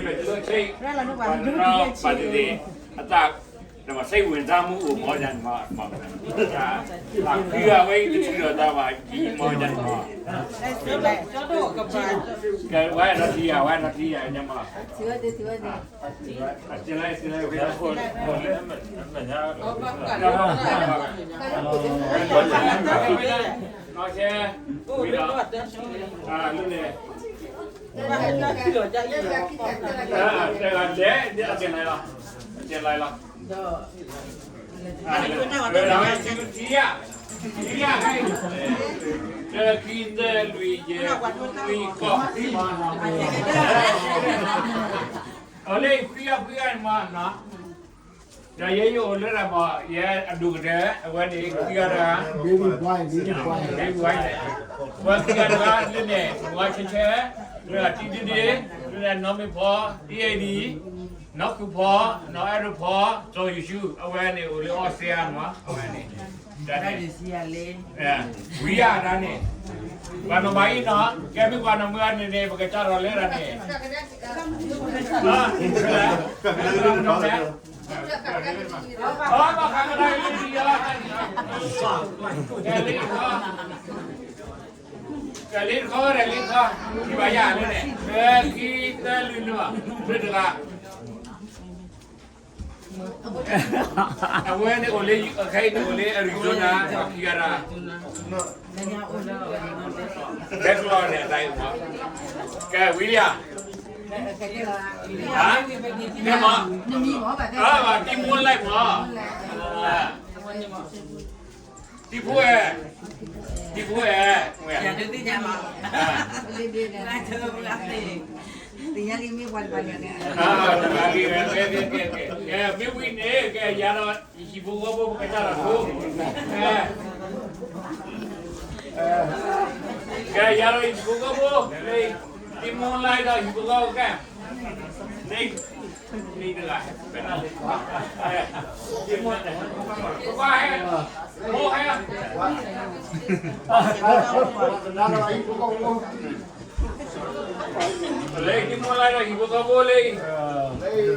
ပတနီၣ်ပာ်တသ့ အသး ဒီးစိတ်ဝင်စားမှုအိၣ်မးဒ်န့ၣ်မး, တၢ်ဖုဂၤဝဲအံၤတထံၣ်ဒီးတၢ်ဘၣ်ယံၤမးဒ်န့ၣ်မး, ကဲဝဲနီၢ်ထံယၤ ဝဲနီၢ်ထံယၤညါမး, နီၢ်ဆဲ ဝံၤဒီး လၢန့ၣ် တဲဂၤတဲ အကဲလီၤ အကဲလီၤ ဒီး ဝဲဒၣ်ဝဲ ထံယၤ ထံယၤ တၢ ခံ သၢ လွံၢ် ယဲၢ် လွံၢ် ဃိး အလၢ ခွံဂၤ ခွံဂၤန့ၣ်မးနီၤ, ဒီးယဲယအိၣ်လၢဒၣ်မး ယဲအဒိၣ်ကတၢၢ် အဝဲန့ၣ် ခံဂၤတဂၤ ဝဲခံဂၤတဂၤ လၢန့ၣ် ဝါဆဲဆဲ လၢအတံဒ့ဒ့ လၢနီၢ်မ့ၢ်ဖီ တံအဲၣ်ဒံ နီၢ်ခုၣ်ဖီ နီၢ်အဲၣ်ဒိၣ်ဖီ စီၤယိၤၡူ အဝဲန့ၣ် အိၣ်လၢအီစထြ့လယါမး အဝဲန့ၣ် တၢ်န့ၣ် ဝံယၤတၢ်န့ၣ် ပှၤနီၢ်ဘၣ်အံၤနီၤ ကဲမ့ၢ်ပှၤနီၢ်မုၢ်အန့ၣ်န့ၣ် ပကစၢ်ထီၣ်လၢတၢ်န့ၣ် အဘၣ်ဃးကဒါအံၤလံယၤ ကလံၤတခီ ကလံၤတခီ ကလံၤတခီ ခံဘၣ်ယၤလၢန့ၣ် ခံ သၢ လွံၢ် နွံ လၢတဂၤ အဝဲန့ၣ်အိၣ်လၢ ခဲအံၤန့ၣ်အိၣ်လၢ Arizona ခံဂၤတဂၤ ဘဲကျီန့ၣ် အတၢ်အံၤမး ကဲ ဝံလံဧါ ဟါ မ့ၢ်မး တံၤမူလၢ်မး တံၤဖိအဲၣ် တံၤဖိအဲၣ် မ့ၢ် မ့ၢ်ဝံၤန့ၣ် ကဲယၤဒီး ဟံၣ်ဖိဃီဖိ ပကစၢ်ဒီးဖိ ကဲယၤဒီးဟံၣ်ဖိဃီဖိ လၢ တံၤမူလၢ်ဒီးဟံၣ်ဖိဃီဖိကဲ န့ၣ် န့ၣ်တဂၤ ပကွၢ်ဟဲ ဖိဟဲ လၢတံၤမူလၢ်ဒီးဟံၣ်ဖိဃီဖိလၢ တၢ်ယဲဟံၣ်ဖိဃီဖိ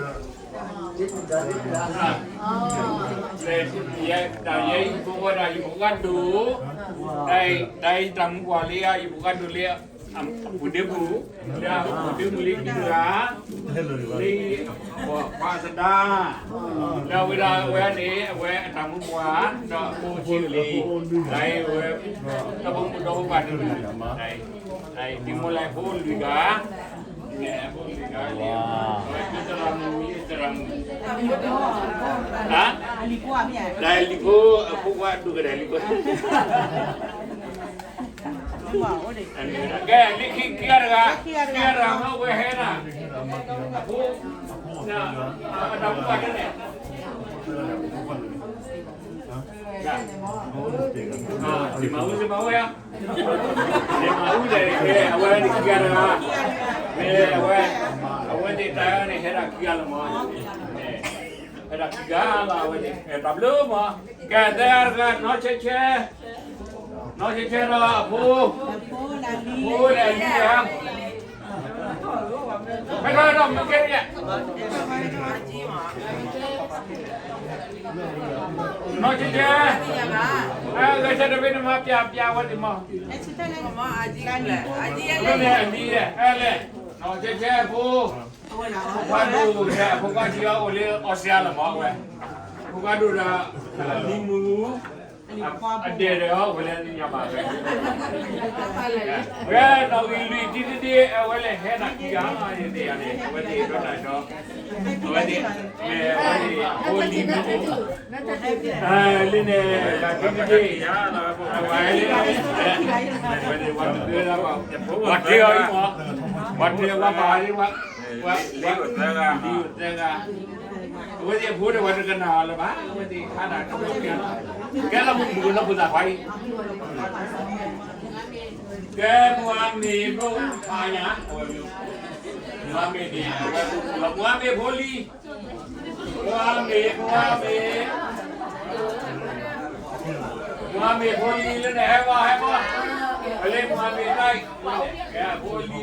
ဒီးဟံၣ်ဖိဃီဒိၣ် တၢ်တၢ်မူကွၢ်လၢဟံၣ်ဖိဃီဒိၣ်လၢ အပူၤဒ့ပူၤ လၢအပူၤဒ့ပူၤလၢခံတဂၤ လၢ ပှၤသဒါ လၢအဝဲဒၣ်အဝဲန့ၣ် အဝဲအတၢ်မူပှၤ ဒီးအဖိဆံးလံ တၢ်အံၤဝဲ ဒီဖိမုၣ်ဒီဖိပၢ်တဂၤ တံၤမူလၢ်ဖိလွံၢ်ဂၤ လၢသရၣ်မုၣ် လၢသရၣ်မုၣ် တၢ်လံၤဖိ အဖိခွါဒိၣ်ကတၢၢ်လံၤဖိ ကဲ လၢခံခံဂၤတဂၤ ခံဂၤတဂၤမ့ၢ်ဝဲဟဲနၤ အဖိ အတၢ်မူပှၤန့ၣ် မၤအူ မၤအူ မၤအူဒီး အဝဲန့ၣ်ခံဂၤတဂၤ မ့ၢ်အဝဲ အဝဲသ့ၣ်တၢ်န့ၣ် ဟဲဒၣ်ခံဂၤလီၤမး ဟဲဒၣ်ခံဂၤလီၤ အဝဲသ့ၣ် တၢ်ဘျုးမး ကဲသၢဂၤတဂၤ နီၢ်ဆဲးဆဲး နီၢ်ဆဲးဆဲးဒီးအဖိ ဖိဒီးအလံၤဧါ ဖဲထီၣ်ဒီးမုၢ်ကဲန့ၣ် နီၢ်ဆဲးဆဲး အဂဲၤဆၢထၢၣ်ဖဲန့ၣ်မး ပျၢ်ပျၢ်ဝဲန့ၣ်မး လၢန့ၣ်အလံၤ အဲလဲၣ် နီၢ်ဆဲးဆဲးအဖိ ဖိခွါဒိၣ်ဒီး အဖိခွါဆံးအီၤအိၣ်လၢအီစထြ့လယါလီၤမးဝဲ ဖိခွါဒိၣ်ဒီး လံၤမုၣ် အဒဲးဒီးအီၤဝဲလၢညါဘၣ်ဝဲ ဝဲနီၣ်ဂံၢ်လွံၢ်တံၤတဒ့ အဝဲလဲၤဟဲနၤခံဂၤလီၤ ယသ့ၣ်ယၤန့ၣ် အဝဲသ့ၣ်ဒီးတၢ်ဒီး အဝဲသ့ၣ် အဝဲသ့ၣ် အဖိလံၤမုၣ် လၢန့ၣ် တံၤတဒ့ အဝဲလၢ ဝဲတ့ၢ်အီၤအံၤမး ဝဲတ့ၢ်ဝဲဘၣ်အံၤဝဲ ဝဲ လံၤသၢဂၤ အဝဲသ့ၣ်အဖိဒီးဝဲတကနၣ်အီၤလၢၤဘၣ် အဝဲသ့ၣ်ခါဒၣ်တဝဲကဲလီၤ ကဲလီၤမုၢ်မုၢ်ကနီၢ်ပသးခွါအံၤ ကဲမုၢ်အါမ့ၢ်ဘိဖးညါ အဝဲမုၢ်အါမ့ၢ်န့ၣ် အဝဲမုၢ်အါမ့ၢ်ဖိလံၤ မုၢ်အါမ့ၢ် မုၢ်အါမ့ၢ် မုၢ်အါမ့ၢ်ဖိလံၤလၢန့ၣ် ဟဲဘၣ် ဟဲဘၣ် အလၢမုၢ်အါမ့ၢ်တၢ်အံၤ ကဲအဖိလံၤဒီး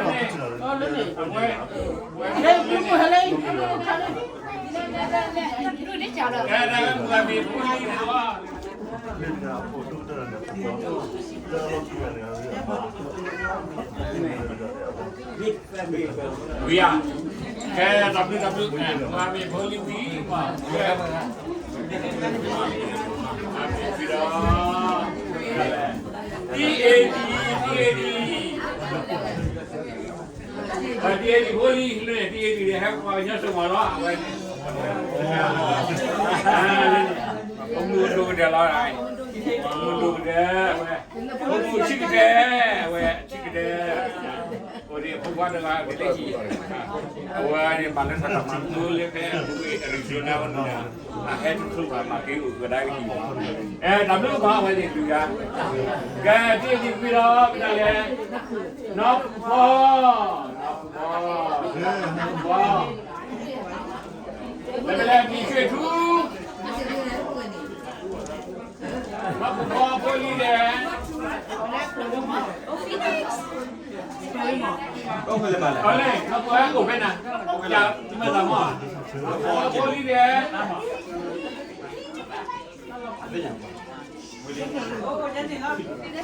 လၢန့ၣ် အဝဲ လၢပူၤဟဲလၢ ဝံၤဧါ, ကဲ တၢ်ဘျုးတၢ်ဘျုး, မၤမ့ၢ်ဖိလံၤဝံၤ, ဝံၤဒီး တံၤအ့ၣ်ဒံၣ်, တံၤအ့ၣ်ဒံၣ်, တံၤအ့ၣ်ဒံၣ်ဖိလံၤ, တံၤအ့ၣ်ဒံၣ်န့ၣ် ဟဲပှၤကညီစိၤမးလီၤ, အဝဲန့ၣ် ဖိမုၣ်ဒိၣ်ကတၢၢ်လီၤ, ဖိမုၣ်ဒိၣ်ကတၢၢ်, အဝဲ ဖိမုၣ်ဆံးကတၢၢ်, အဝဲဆံးကတၢၢ်, အိၣ်ဒံးဖိခွါတဂၤကလဲၤဟံၣ်, အဝဲန့ၣ် ဘၣ်လၢတၢ်တၢ်မၤလိလၢဖဲအဝဲအရံၣ်ကျိၤန့ၣ်, အဟဲတချုးဘၣ်မၤက့ၤအိၣ်ကဒါကဟံၣ်, အဲ တၢ်ဘျုးဘၣ်ဝဲန့ၣ်ဒုးဂၤ, ကဲ တံၤအ့ၣ်ဒံၣ်ဝံၤဒီး မ့ၢ်ဒၣ်လဲၣ်, နီၢ်ဖုဘီ, နီၢ်ဖုဘီ, နီၢ်ဖုဘီ, မ့ၢ်ဒၣ်လဲၣ် မံၤဆှ့ၣ်ထူ နီၢ်ဖုဘီဖိလံၤဒဲး, အလဲၣ် နီၢ်ဖုဘီအိၣ်ဖဲနၤ, ယမ့ၢ်သးမီၢ်, နီၢ်ဖုဘီဖိလံၤဒဲး, အိၣ်ကန့ၣ်လီၤ,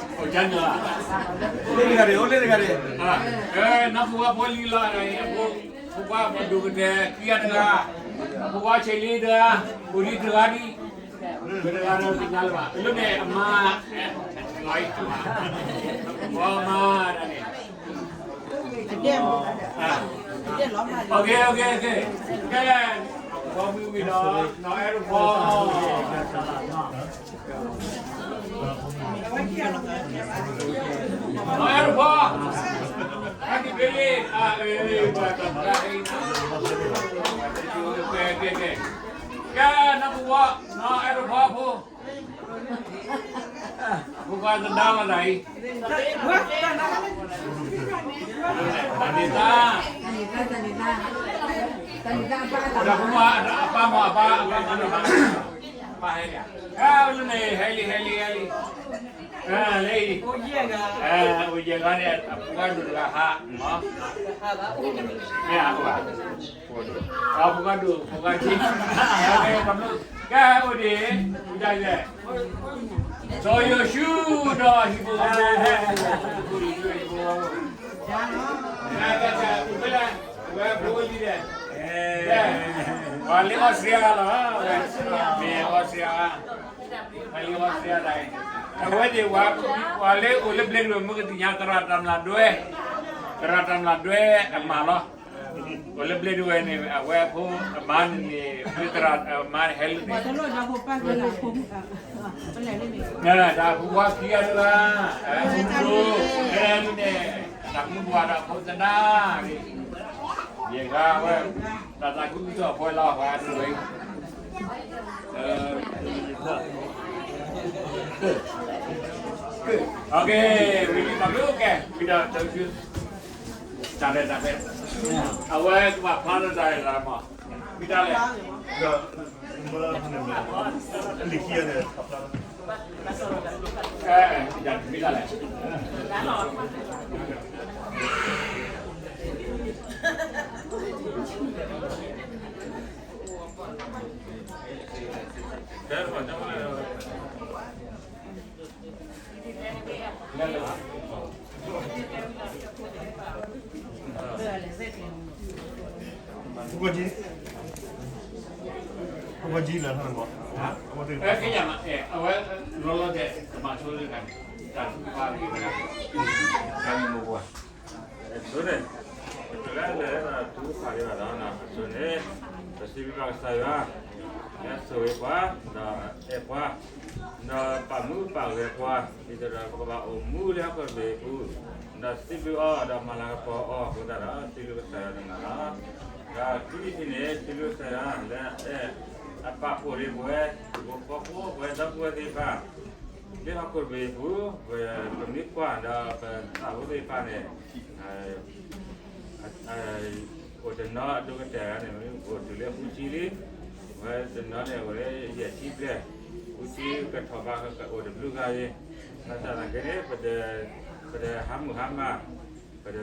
အိၣ်လၢတဂၤဒံး, အိၣ်လၢတဂၤဒံး, နီၢ်ဖုဘီဖိလံၤလီၤ, ဖိခွါဒိၣ်ကတၢၢ်ခံဂၤတဂၤ, ဖိခွါဆံးလံတဂၤ, အိၣ်ဒံးတဂၤဒံး မ့ၢ်တဂၤဒီးတညါလၢၤဘၣ်, လၢန့ၣ်အမါ, အမါ, အမါဒၣ်န့ၣ်, ကဲ, ကဲမုၢ်ဝံၤဒီး နီၢ်အဲၣ်ရဖီ နီၢ်အဲၣ်ရဖီ, အတံၤဖဲလံ, ကဲ, ကဲ, ကဲ, ကဲ, နီၢ်ပဝီ, နီၢ်အဲၣ်ရဖီဖိ, ဖိခွါသဒါမတၤအံၤ, တၢ်န့ၣ်သး, တၢ်ဖိခွါအပၢ်မ့ၢ်အပၢ်, အပၢ်မ့ၢ်အပၢ်, အပၢ်ဟဲလံ, ဟဲလံ, ဟဲလံ, ဟဲလံ, ဟဲလံ, အိၣ်ယဲၢ်ဂၤန့ၣ် အဖိခွါဒိၣ်တဂၤဟး, မ့ၢ်ဧါ, ဖိခွါဒိၣ်, ဖိခွါဆံး, ကဲအိၣ်ဒံး, ဒ်လဲၣ်, စီၤယိၤၡူဒီးဟံၣ်ဖိဃီဖိ, ဟံၣ်ဖိဃီဖိ, ဝဲဖိလံၤဒဲး, ပှၤလၢအီစထြ့လယါလီၤ, မ့ၢ်အီစထြ့လယါ, ပှၤလၢအီစထြ့လယါဒၣ်, အဝဲသ့ၣ် ပှၤလၢအိၣ်လၢဘျဲၣ်ဒိဝဲၢ်မ့ၢ်ကသ့ၣ်ညါသရၣ်တၢ်မျၢ်ဒွဲ, သရၣ်တၢ်မျၢ်ဒွဲအမါလီၤ, အိၣ်လၢဘျဲၣ်ဒိဝဲၢ်န့ၣ် အဝဲအဖိအမါန့ၣ်န့ၣ် မ့ၢ်သရၣ်အမါန့ၣ်ဟဲလၢန့ၣ် တၢ်ဖိခွါခံဂၤတဂၤ, ဖိဒိၣ်, ဟဲလၢန့ၣ်, တၢ်မုၢ်ပှၢ်ဒီးဖိသဒါ, ယဂၤဝဲ, တၢ်သးခုကစီၣ်အဖိလီၤ, ဝံၤလံတၢ်ဘျုးကဲ, ဝံၤဒီးတၢ်ဘျုး, တၢ်ရဲၣ်တၢ်ကျဲၤ, အဝဲကဘၣ်ဖျါလၢတၢ်ရဲၣ်တၢ်ကျဲၤမး, ဝံၤတၢ်လဲၣ်, လံာ်ခံဂၤန့ၣ်, ဝံၤတၢ်လဲၣ် ပကီၢ်ကၠံ, ပကီၢ်ကၠံလၢထီၣ်န့ၣ်မး, အဝဲသ့ၣ်, အဝဲလီၤလီၤဆဲး ကမၤဆိလၢတၢ်, တၢ်သူၣ်ဖးဂ့ၤ, တၢ်မူၤဘှီး, အဆိန့ၣ်, ပတဂၤလဲၤတၢ်သူၣ်ဖးဂ့ၤဘၣ်ဒီး, အဆိန့ၣ်, ပစံးဘျုးဘၣ်ကစၢ်ယွၤ, လၢအဆိၣ်ဂ့ၤပှၤ, ဒီးအဲၣ်ပှၤ, ဒီးပာ်မူပာ်ဂဲၤပှၤ, ဒ်သိးဒီးပကဘၣ်အိၣ်မူလၢဟီၣ်ခိၣ်တဘ့ၣ်အပူၤ, ဒီးစံးဘျုးအီၤ ဒီးမၤလၤကပီၤအီၤအဃိသတးဒီး စံးဘျုးကစၢ်ယွၤတဂၤလီၤ. ဒီးခံထံၣ်န့ၣ် စံးဘျုးကစၢ်ယွၤလၢအအဲၣ်အပာ်ဖှိၣ်န့ၢ်ပဝဲ, ဟံၣ်ဖိဃီဖိ ပဝဲဒီပုၢ်ဝဲၢ်သ့ၣ်တဖၣ်, လၢဟီၣ်ခိၣ်တဘ့ၣ်အပူၤ, ပမ့ၢ်ကွၢ်ဒီးပသးဖိသ့ၣ်တဖၣ်န့ၣ် အိၣ်တနီၤအဒိၣ်ကတၢၢ်န့ၣ် အိၣ်တုၤလၢဃုဆံလံ. ဝဲတနီၤန့ၣ် အဝဲယဲၢ်ဆံဘျဲၣ်, ဃုဆံကထီၣ်ဘးကအိၣ်တဘျုးဂၤအံၤ, ဘၣ်ဆၣ်သနာ်က့န့ၣ် ပတဟးမုၢ်ဟါမၢ်, ပတ,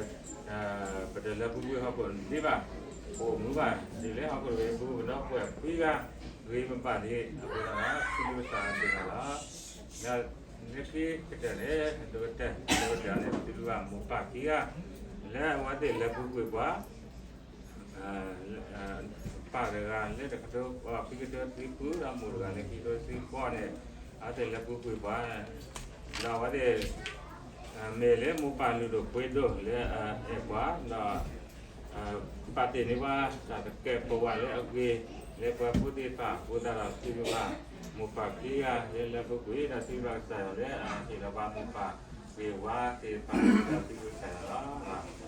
ပတလဲၤပူၤကွံာ်ဟီၣ်ခိၣ်ဒံးဘၣ်, ပအိၣ်မုာ်ဘၣ်, ဒ်လဲၣ်ဟီၣ်ခိၣ်တဘ့ၣ်ပူၤ ပဒီပုၢ်ဝဲၢ်ခွံဂၤ, ဂ့ၤမဘၣ်ဒံး, အဃိသတးဒီး စံးဘျုးကစၢ်ယွၤစ့ၢ်ကီးလီၤ. လၢခံကတၢၢ်န့ၣ် ဒိကတၢၢ် ဒိကတၢၢ်န့ၣ် ပစံးဘျုးဘၣ်မိၢ်ပၢ်ခံဂၤ, လၢအဝဲသ့ၣ်လဲၤပူၤကွံာ်ပှၤ ပၢ်တဂၤလၢတကထိခံကထိတဆံဃု ဒီးမိၢ်တဂၤလၢခံကထိတဆံဃိးန့ၣ်, အဝဲသ့ၣ်လဲၤပူၤကွံာ်ပှၤ, ဒီးအဝဲသ့ၣ် မ့ၢ်လၢမိၢ်ပၢ်လုၢ်ဒိၣ်ပှ့ၤဒိၣ်လၢအအဲၣ်ပှၤ, ဒီး ပာ်တ့ၢ်န့ၢ်ပှၤတၢ်ကကဲပဝးလၢအဂ့ၤ လၢပှၤဖိသ့ၣ်တဖၣ်အဃိသတးဒီး စံးဘျုးဘၣ်မိၢ်ပၢ်ခံဂၤလၢလဲၤပူၤကွံာ် ဒီးစံးဘျုးဘၣ်ကစၢ်ယွၤလၢအဟ့ၣ်လီၤပှၤမိၢ်ပၢ်ဂ့ၤဝါသ့ၣ်တဖၣ် ဒီးစံးဘျုးကစၢ်ယွၤလီၤ.